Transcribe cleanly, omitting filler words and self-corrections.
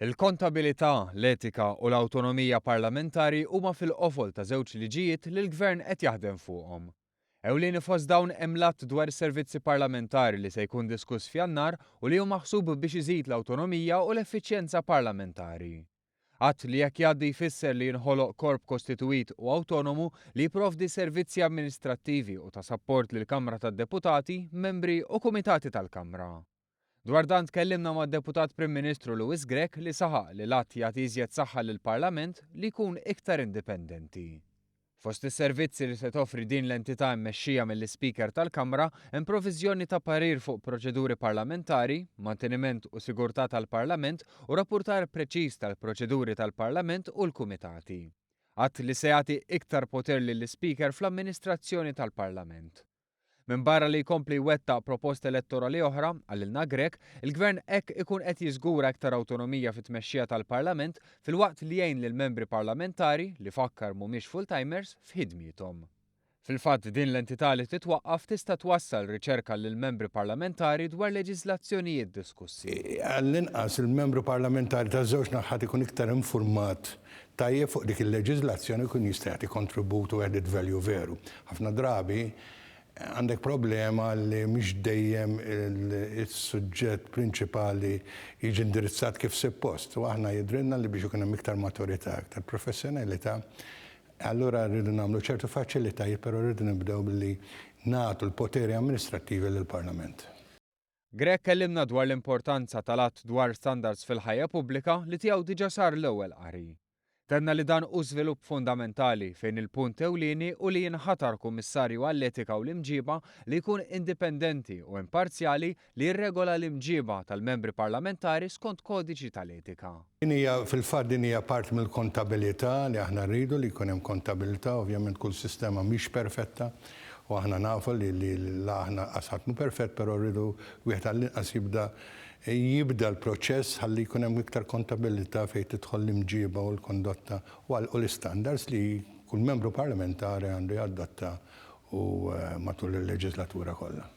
Il-kontabilità, l-etika u l-awtonomija parlamentari huma fil-qofol ta' żewġ liġijiet li l-Gvern qed jaħdem fuqhom. Ewlieni fost dawn hemm l-Att dwar is-Servizzi Parlamentari li se jkun diskuss f'Jannar u li hu maħsub biex iżid l-awtonomija u l-effiċjenza parlamentari. Att li jekk jgħaddi jfisser li jinħoloq korp kostituwit u awtonomu li jipprovdi servizzi amministrattivi u ta' sapport lill-Kamra tad-Deputati, membri u kumitati tal-Kamra. Dwar dan tkellimna mad-Deputat Prim Ministru Louis Grech li saħaq li l-att jagħti iżjed saħħa lill-Parlament li jkun iktar indipendenti. Fost is-servizzi li se toffri din l-entità mmexxija mill-Ispeaker tal-Kamra hemm proviżjoni ta' parir fuq proċeduri parlamentari, manteniment u sigurtà tal-Parlament u rappurtar preċiż tal-proċeduri tal-Parlament u l-kumitati. Att li se jagħti iktar poter lill-Ispeaker fl-amministrazzjoni tal-Parlament. Minbarra li jkompli jwettaq proposti elettorali oħra, qalilna Grech, il-Gvern hekk ikun qed jiżgura iktar awtonomija fit-tmexxija tal-Parlament filwaqt li jgħin lill-membri parlamentari, li fakkar mhumiex full-timers, f'ħidmiethom. Fil-fatt din l-entità li titwaqqaf tista' twassal riċerka lill-membri parlamentari dwar leġiżlazzjonijiet diskussi. Għall-inqas il-membru parlamentari taż-żewġ naħat ikun iktar infurmat tajjeb fuq dik il-leġiżlazzjoni u jkun jista' jagħti kontribut u added value veru. Ħafna drabi għandek problema li mhix dejjem is-suġġett prinċipali jiġi indirizzat kif suppost u aħna jidhrilna li biex ikun hemm iktar maturità, iktar professjonalità, allura rridu nagħmlu ċertu faċilitajiet però rridu nibdew billi nagħtu l-poteri amministrattivi lill-Parlament. Grech kellimna dwar l-importanza tal-Att dwar Standards fil-Ħajja Pubblika li tiegħu diġà sar l-ewwel qari. Tenna li dan hu żvilupp fundamentali fejn il-punt ewlieni hu li jinħatar Kummissarju għall-Etika u l-Imġiba li jkun indipendenti u imparzjali li jirregola l-imġiba tal-membri parlamentari skont kodiċi tal-etika. Din hija, fil-fatt din hija parti mill-kontabilità li aħna rridu li jkun hemm kontabilità, ovvjament kull sistema mhix perfetta U aħna nafu li li la aħna qas ħadd mhu perfett però rridu wieħed għall-inqas jibda jibda l-proċess ħalli jkun hemm iktar kontabilità fejn tidħol l-imġieba u l-kondotta u u l-istandards li kull membru parlamentari għandu jadotta u matul il-leġislatura kollha.